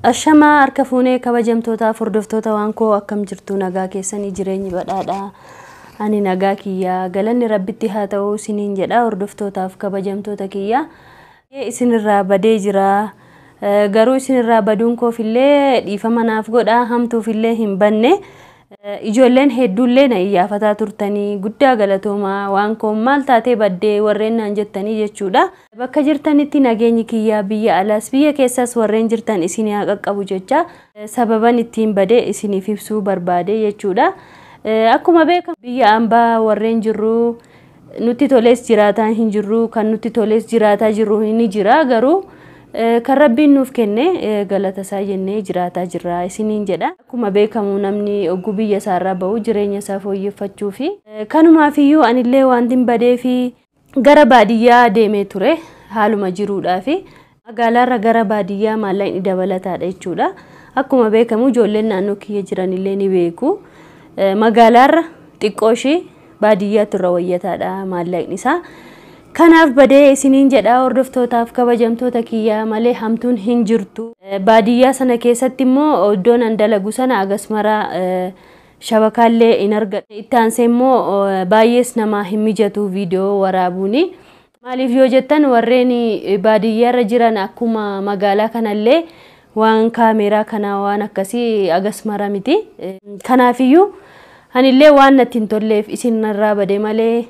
Ashamaa harka fuunee kabajamtootaaf hordoftoota waan koo, akkam jirtu? Nagaa keessanii? Jireenyi badhaadhaa? Ani nagaa kiyyaa, galanni Rabbitti haa ta'u isiniin jedha. Hordoftootaaf kabajamtoota kiyya, isinirraa badee jira. Garuu isinirraa baduun koofillee dhiifama naaf godha, hamtuufillee hin banne. Ijoolleen hedduullee na iyyaafataa turtanii, guddaa galatoomaa. Waan koon maal taatee baddee warreen naan jettanii jechuudha. Bakka jirtanitti nageenyi kiyyaa biyya alaas biyya keessas warreen jirtan isin haa qaqqabu jecha, sababan ittiin badee isiniif ibsuu barbaade jechuudha. Akkuma beekamu biyya ambaa warreen jirru nutti tolees jiraataa hin jirru, kan nutti tolees jiraataa jirru ni jira, garuu kan Rabbiin nuuf kenne galata isaa jennee jiraataa jirra isiniin jedha. Akkuma beekamu namni ogguu biyya isaarraa bahu jireenya isaa fooyyeffachuu fi kanumaafiyyuu anillee wanti hin badee fi gara baadiyyaa deemee ture haaluma jiruudhaa fi magaalaarra gara baadiyyaa maallaqni dabalataadha jechuudha. Akkuma beekamu ijoolleen naannoo kiyya jiranillee ni beeku. Magaalaarra xiqqoo ishee baadiyyaatu irra wayyataadha maallaqni isaa. Kanaaf badee isiniin jedha hordoftootaaf kabajamtoota kiyyaa, malee hamtuun hin jirtu. Baadiyyaa sana keessatti immoo iddoon an dalagu sana agas mara shabakaallee hin argadhu. Itti aansee immoo baay'ees namaa hin mijatu viidiyoo waraabuuni. Maaliif yoo jettan, warreen baadiyyaarra jiran akkuma magaalaa kanallee waan kaameeraa kana waan akkasii agas mara miti. Kanaafiyyuu anillee waan natti hin tolleef isinirraa bade malee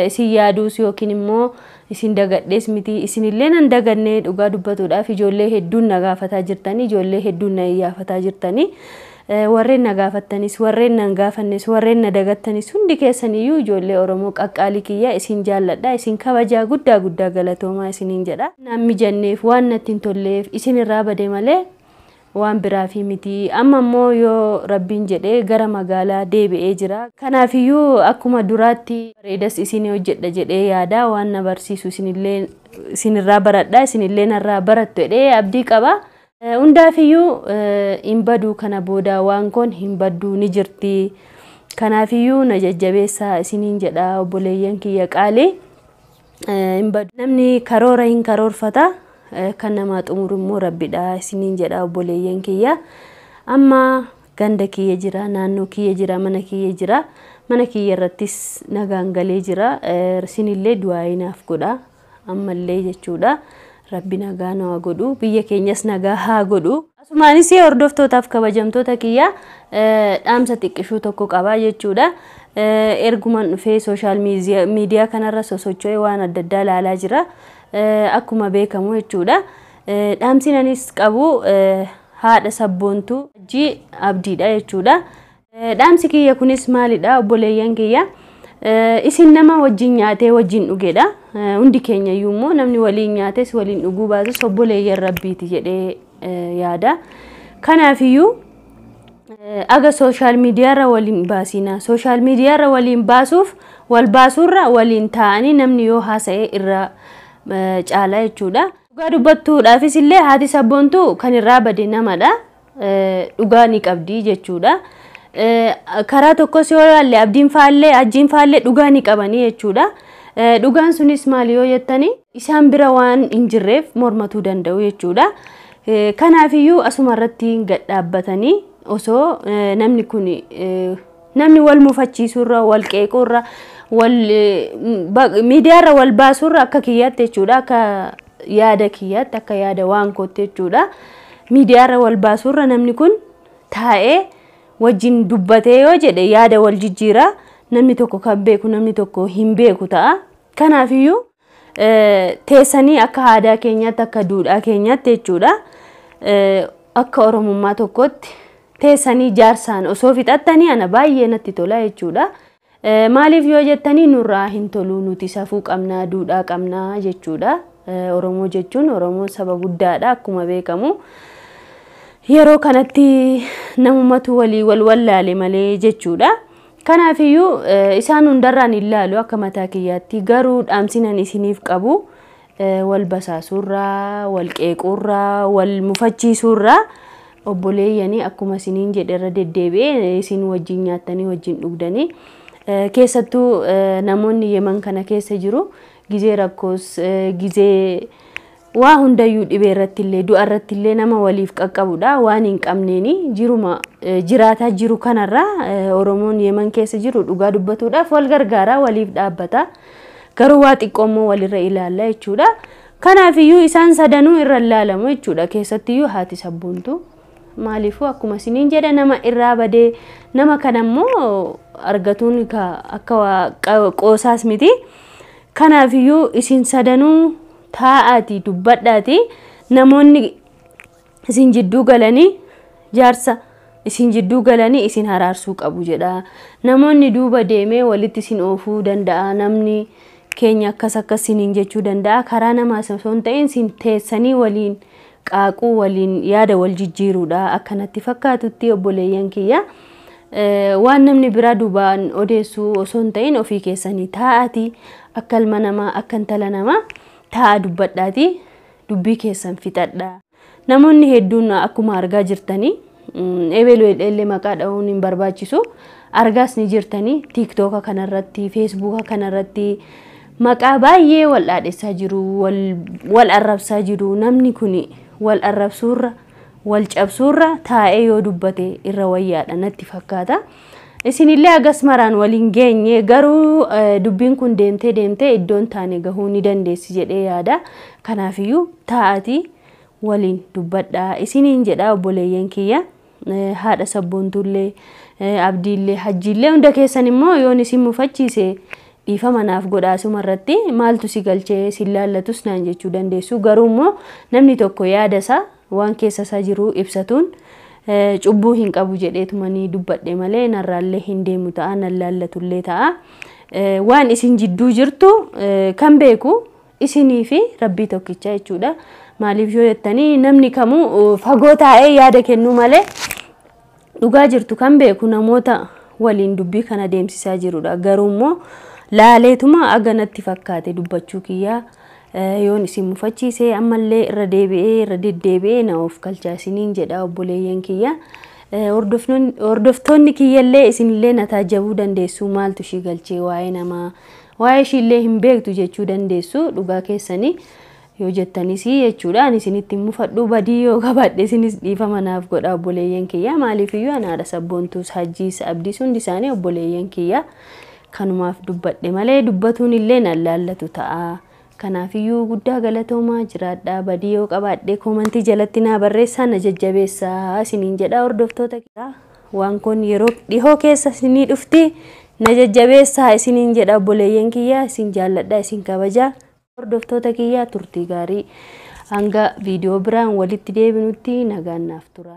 isin yaaduus yookiin immoo isin dagadhees miti. Isinillee nan daganne. Dhugaa dubbatuudhaaf ijoollee hedduun na gaafataa jirtanii, ijoollee hedduun na iyyaafataa jirtanii, warreen na gaafattanis, warreen na gaafannes, warreen na dagattanis, hundi keessaniyyuu ijoollee Oromoo qaqqaalii kiyya, isin jaalladha, isin kabajaa, guddaa guddaa galatoomaa isiniin jedha. Naan mijanneef, waan natti hin tolleef isinirraa bade malee waan biraa fi miti. Amma immoo yoo Rabbiin jedhee gara magaalaa deebi'ee jira. Kanaafiyyuu akkuma duraatti bareedas isin hojjedha jedhee yaada, waan na barsiisu isinillee isinirraa baradha, isinillee narraa barattu jedhee abdii qaba. Hundaafiyyuu hin badu, kana booda waan koon hin badduu, ni jirti. Kanaafiyyuu na jajjabeessaa isiniin jedha obboleeyyan kiyya qaalii. Hin badu. Namni karoora hin karoorfata. Kan namaa xumuru immoo Rabbidha isiniin jedha obboleeyyan kiyya. Amma ganda kiyya jira, naannoo kiyya jira, mana kiyya jira. Mana kiyya irrattis nagaan galee jira. Isinillee du'aayii naaf godha. Ammallee jechuudha. Rabbi nagaa nu haa godhu. Biyya keenyas nagaa haa godhu. Asumaanis hordoftootaaf kabajamtoota kiyya, dhaamsa xiqqishuu tokko qaba jechuudha. Erguman dhufee social media kanarra sosocho'ee waan adda addaa ilaalaa jira. Akkuma beekamu jechuudha. Dhaamsi anis qabu haadha Sabboontuu Hajji Abdiidha jechuudha. Dhaamsi kiyya kunis maalidha, obboleeyyan kiyya? Isin nama wajjin nyaatee wajjin dhugedha. Hundi keenya iyyuu immoo namni waliin nyaates waliin dhuguu baatus obboleeyyan Rabbiiti jedhee yaada. Kanaafiyyuu aga social mediarra waliin baasina. Social mediarra waliin baasuuf wal baasuurra waliin taa'anii namni yoo haasa'e irra caala jechuudha. Dhugaa dubbattuudhaafis illee haati Sabboontuu kan irraa bade namadha. Dhugaa ni qabdi jechuudha. Karaa tokkos yoo ilaalle Abdiin faallee Hajjiin faallee dhugaa ni qabanii jechuudha. Dhugaan sunis maali yoo jettani, isaan bira waan hin jirreef mormatuu danda'u jechuudha. Kanaafiyyuu asuma irratti gad dhaabbatanii osoo namni kun namni wal mufachiisuurra, wal qeequurra, wal miidiyaarra wal baasuurra, akka kiyyaatti jechuudha, akka yaada kiyyaatti, akka yaada waan kootti jechuudha. Miidiyaarra wal baasuurra namni kun taa'ee wajjin dubbatee yoo jedhe yaada wal jijjiira, namni tokko kan beeku namni tokko hin beeku ta'a. Kanaafiyyuu teessanii akka aadaa keenyaatti, akka duudhaa keenyaatti jechuudha, akka Oromummaa tokkotti teessanii jaarsaan osoo fixattanii ana baay'ee natti tola jechuudha. Maaliif yoo jettanii, nurraa hin tolu, nuti safuu qabnaa, duudhaa qabnaa jechuudha. Oromoo jechuun, Oromoon saba guddaadha akkuma beekamu. Yeroo kanatti namumatu walii wal wallaale malee jechuudha. Kanaafiyyuu isaan hundarraan hin laalu akka mataa kiyyaatti, garuu dhaamsinan isiniif qabu wal basaasuurraa, wal qeequurraa, wal mufachiisuurraa obboleeyyanii akkuma isiniin jedhe irra deddeebi'ee isin wajjin nyaattanii wajjin dhugdanii, keessattuu namoonni Yeman kana keessa jiru gizee rakkoos gizee Waa hundayyuu dhibee irratti illee du'a irratti illee nama waliif qaqqabudha. Waan hin qabneeni jiruma jiraataa jiru kanarraa Oromoon Yemen keessa jiru dhugaa dubbatuudhaaf wal gargaaraa waliif dhaabbata. Garuu waa xiqqoo immoo walirra ilaalla jechuudha. Kanaafiyyuu isaan sadanuu irra ilaalamu jechuudha. Keessattiyyuu haati sabboontu. Maaliifuu akkuma isiniin jedha nama irraa badee nama kanammoo argatuun akka qoosaas miti. Kanaafiyyuu isin sadanuu taa'aati dubbadhaati namoonni isin jidduu galanii jaarsa isin jidduu galanii isin haraarsuu qabu jedha. Namoonni duuba deemee walitti isin oofuu danda'a. Namni keenya akkas akkas isiniin jechuu danda'a. Karaa namaa osoo hin ta'in isin teessanii waliin qaaquu waliin yaada wal jijjiiruudha. Akkanatti fakkaatutti obboleeyyan kiyya. Waan namni biraa duubaan odeessuu osoo hin ta'in ofii keessanii taa'aati akka ilma namaa akka intala namaa taa'a dubbadhaati dubbii keessan fixadha. Namoonni hedduun akkuma argaa jirtanii ebeluu illee maqaa dha'uun hin barbaachisu. Argaas ni jirtanii tiiktooka kanarratti feesbuuka kanarratti maqaa baay'ee wal dhaadhessaa jiru wal arrabsaa jiru. Namni kun wal arrabsuurra wal cabsuurra taa'ee yoo dubbate irra wayyaadha natti fakkaata. Isinillee agas maraan waliin geenye garuu dubbiin kun deemtee deemtee iddoon taane gahuu ni dandeessi jedhee yaada. Kanaafiyyuu taa'atii waliin dubbadhaa isiniin jedha obboleeyyan kiyya. Haadha sabboontullee abdiillee hajjiillee hunda keessan immoo yoon isin mufachiise dhiifama naaf godhaa asumarratti maaltu si galchee si laallatus naan jechuu dandeessu. Garuu immoo namni tokko yaada isaa waan keessa isaa jiru ibsatuun cubbuu hin qabu jedheetumanii dubbadhe malee narraallee hin deemu ta'a nan laallatullee ta'a. Waan isin jidduu jirtu kan beeku isinii fi rabbii tokkicha jechuudha. Maaliif yoo jettanii namni kamuu fagoo taa'ee yaada kennuu malee dhugaa jirtu kan beeku namoota waliin dubbii kana deemsisaa jirudha. Garuu immoo laaleetuma aganatti fakkaate dubbachuu kiyyaa yoon isin mufachiise ammallee irra deebi'ee irra deddeebi'ee na of galchaa isiniin jedha obboleeyyan kiyya. Hordoftoonni kiyyallee isinillee na taajjabuu dandeessu maaltu ishii galchee waa'ee namaa waa'ee ishiillee hin beektu jechuu dandeessu dhugaa keessanii yoo jettanis jechuudha. Ani isinitti mufadhu badii yoo qabaadhe isinis dhiifama naaf godha obboleeyyan kiyya. Maaliifiyyuu ani haadha sabboontuus hajjiis abdiis hundi isaanii obboleeyyan kiyya kanumaaf dubbadhe malee dubbatuun illee nan laallatu ta'a. Kanaafiyyuu guddaa galatoomaa jiraadha. Badii yoo qabaadhe koomantii jalatti naa barreessaa na jajjabeessaa isiniin jedha hordoftoota kiyya. Waan kun yeroo dhihoo keessa isinii dhufti na jajjabeessaa isiniin jedha obboleeyyan kiyya. Isin jaalladha isin kabaja. Hordoftoota kiyya turtii gaarii hanga viidiyoo biraan walitti deebinutti nagaan naaf tura.